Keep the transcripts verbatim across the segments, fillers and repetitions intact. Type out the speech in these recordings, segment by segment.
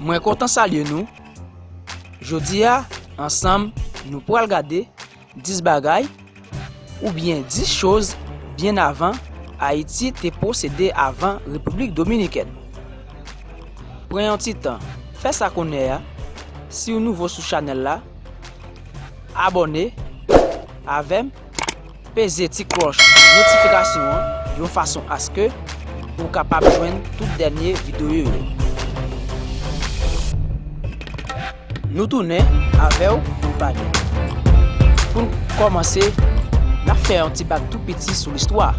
Mwen kontan salye nou. Jodi a, ansanm, nou pral gade dis bagay oubyen dis choz byen avan Ayiti te posede avan Repiblik Dominikèn. Pran yon ti tan, fè sa kounye a. Si w nouvo sou chanèl la, abòne avè m, peze ti klòch notifikasyon an yon fason aske ou kapab jwenn tout dènye videyo yo. Nou tounen avè w pou n pale. Pou n kòmanse, n ap fè yon ti bak tou piti sou listwa.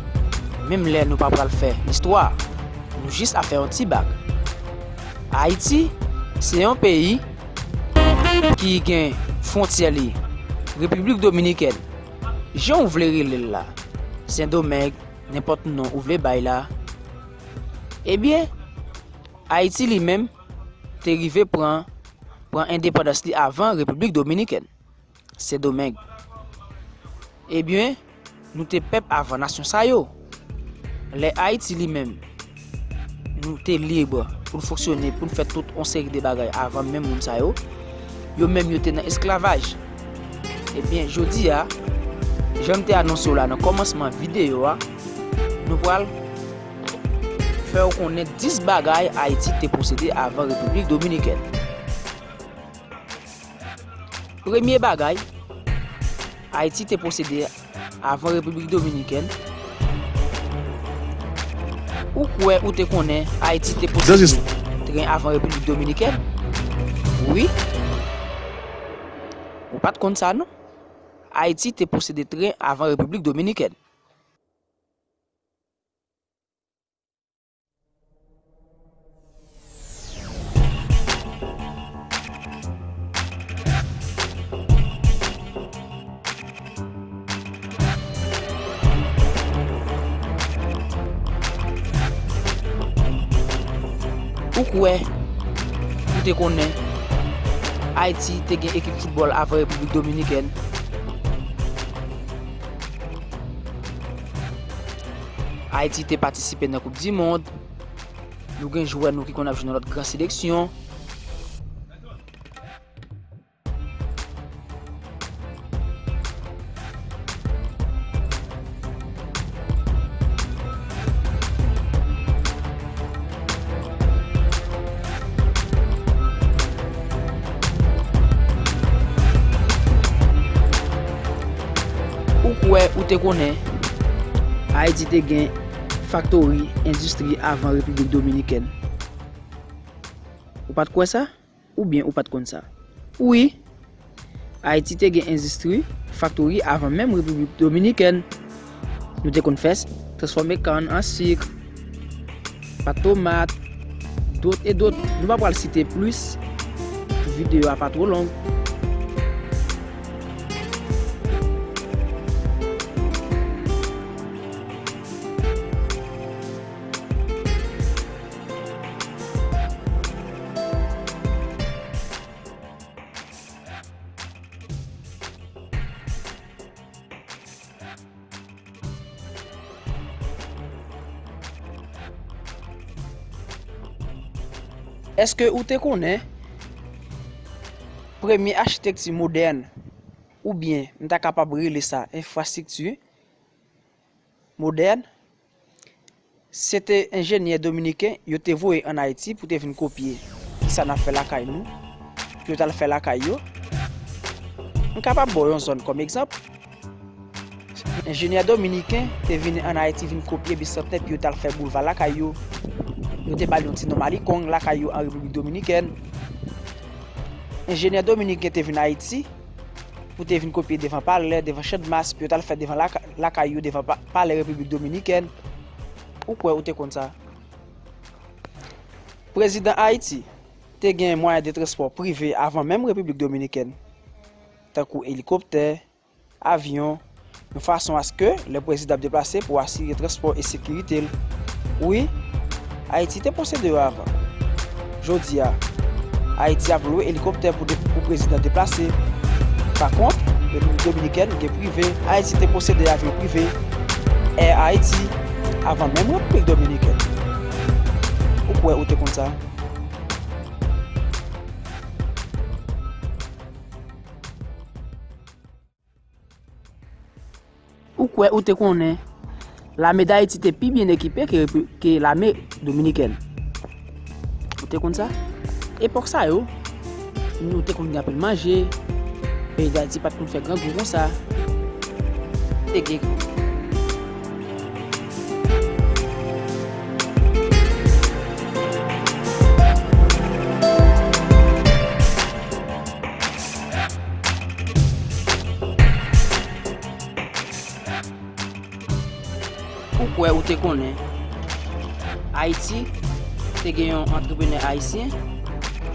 Menm lè nou pa pral fè listwa, nou jis ap fè yon ti bak. Ayiti se yon peyi ki gen fwontyè li, Repiblik Dominikèn. Jan w vle rele l la, Sendomeng, nenpòt non ou vle bay la. Ebyen, Ayiti li menm te rive pran, pran endepandans li avan Repiblik Dominikèn, Sendomeng. Ebyen, nou te pèp avan nasyon sa yo. Lè Ayiti li menm, nou te lib pou n fonksyone, pou n fè tout yon seri de bagay avan menm moun sa yo. Yo menm yo te nan esklavaj. Ebyen, jodi a, jan m te anonse w la nan kòmansman videyo a, nou pral fè w konnen dis bagay Ayiti te posede avan Repiblik Dominikèn. Premye bagay Ayiti te posede avan Repiblik Dominikèn. Ou kwè ou te konnen Ayiti te posede tren avan Repiblik Dominikèn? Wi. Ou pa t konn sa, non? Ayiti te posede tren avan Repiblik Dominikèn. Ou kwè ou te konnen Ayiti te gen ekip foutbòl avan Repiblik Dominikèn? Ayiti te patisipe nan Koup di Mond. Nou gen jwè nou ki konn ap jwe nan lòt gran seleksyon. Ou kwè ou te konnen Ayiti te gen faktori, endistri avan Repiblik Dominikèn? Ou pa t kwè sa? Oubyen ou pa t konn sa? Wi, Ayiti te gen endistri, faktori avan menm Repiblik Dominikèn. Nou te konn fè, transfòme kann an sik, pat tomat, dot e dot. Nou pa pral site plis, pou videyo a pa twò long. Èske ou te konnen premye achitekti modèn, oubyen m ta kapab rele sa enfrastrikti modèn, se te enjenyè dominiken yo te voye ann Ayiti pou te vin kopye kisa n ap fè lakay nou, pou yo t al fè lakay yo. M kapab ba w yon zòn kòm egzanp. Enjenyè dominiken te vin ann Ayiti vin kopye Bisantnè pou yo t al fè boulva lakay yo. Yo te ba l yon ti non Malikong, lakay yo an Repiblik Dominikèn. Enjenyè dominiken te vin Ayiti pou te vin kopye devan palè, devan Channmas, pou yo t al fè devan laka-, lakay yo, devan pa-, palè Repiblik Dominikèn. Ou kwè ou te konn sa? Prezidan Ayiti te gen mwayen de transpò prive avan menm Repiblik Dominikèn, tankou elikoptè, avyon, yon fason aske lè prezidan ap deplase pou asire transpò e sekirite l. Wi, Ayiti te posede yo avan. Jodi a, Ayiti ap lwe elikoptè pou de-, pou prezidan deplase. Pa kont, Repiblik Dominikèn gen prive. Ayiti te posede avyon prive, Air Haiti, avan menm Repiblik Dominikèn. Ou kwè ou te konn sa? Kwè ou te konnen, lame Dayiti te pi byen ekipe ke, ke lame dominikèn. Ou te konn sa? Epòk sa yo, nou te konn gen anpil manje, peyi Dayiti pa t konn fè grangou konsa. Te gen Ou kwè ou te konnen Ayiti te gen yon antreprenè ayisyen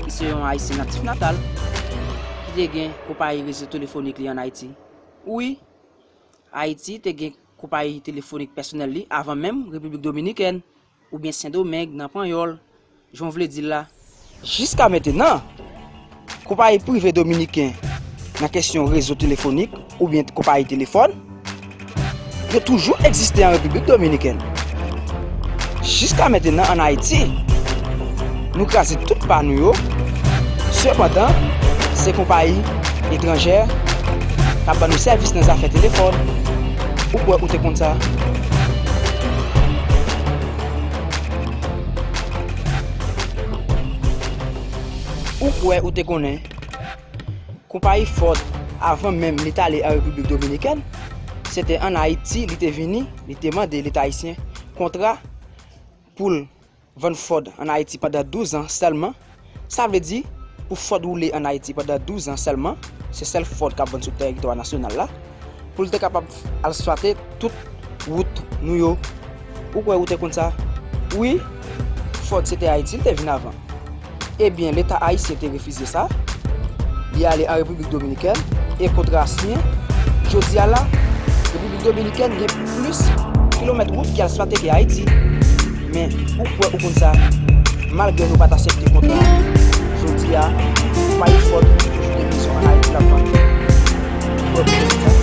ki se yon ayisyen natif natal ki te gen konpayi rezo telefonik li ann Ayiti? Wi, Ayiti te gen konpayi telefonik pèsonèl li avan menm Repiblik Dominikèn oubyen Sendomeng nan Panyòl, jan w vle di l la. Jiska mentenan, konpayi prive dominiken nan kesyon rezo telefonik oubyen konpayi telefòn, yo toujou egziste an Repiblik Dominikèn. Jiska mentenan ann Ayiti, nou kraze tout pa nou yo. Sepandan, se konpayi etranjè k ap ban nou sèvis nan zafè telefòn. Ou kwè ou te konn sa? Ou kwè ou te konnen? Konpayi Ford, avan menm li t ale an Repiblik Dominikèn, se te ann Ayiti li te vini, li te mande Leta ayisyen kontra pou l vann Ford ann Ayiti pandan douz an sèlman. Sa vle di, pou Ford woule ann Ayiti pandan douz an sèlman, se sèl Ford k ap vann sou tèritwa nasyonal la, pou l te kapab asfalte tout wout nou yo. Ou kwè ou te konn sa? Wi, Ford se te Ayiti l te vin avan. Ebyen, Leta ayisyen te refize sa. Li ale an Repiblik Dominikèn e kontra a siyen. Jodi a la, Repiblik Dominikèn gen plis kilomèt wout ki asfalte ke Ayiti. Men, ou kwè ou konn sa? Malgre nou pa t aksepte kontra a, jodi a, konpayi Ford toujou gen mezon ann Ayiti l ap vann. Ou kwè ou konn sa?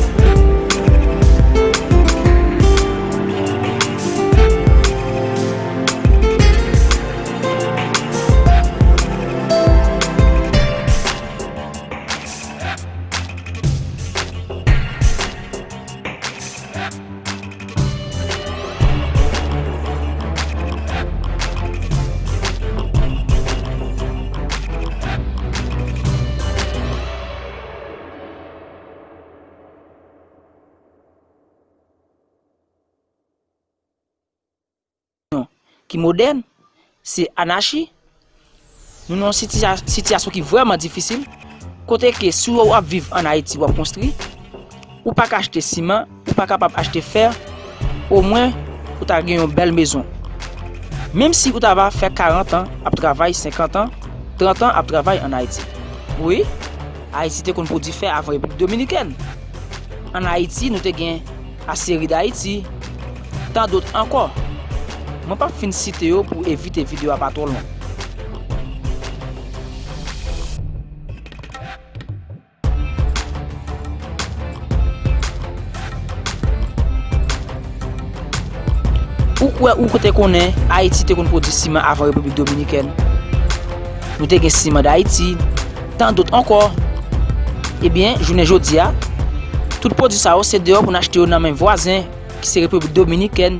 Ki modèn, se anachi. Nou nan yon sitiya-, sitiyasyon ki vrèman difisil, kote ke si w ap viv ann Ayiti, w ap konstwi, ou pa ka achte siman, ou pa kapab achte fè, omwen ou ta gen yon bèl mezon. Menm si ou ta va fè karant an ap travay, senkant an, trant an ap travay ann Ayiti. Wi, Ayiti te konn pwodui fè avan Repiblik Dominikèn. Ann Ayiti, nou te gen Aciérie d'Haïti, tan dòt ankò. Mwen p ap fin site yo pou evite videyo a pa twò long. Ou kwè ou te konnen Ayiti te konn pwodui siman avan Repiblik Dominikèn? Nou te gen siman Dayiti, tan dòt ankò. Ebyen, jounen jodi a, tout pwodui sa yo se deyò pou n achte yo nan men vwazen, ki se Repiblik Dominikèn.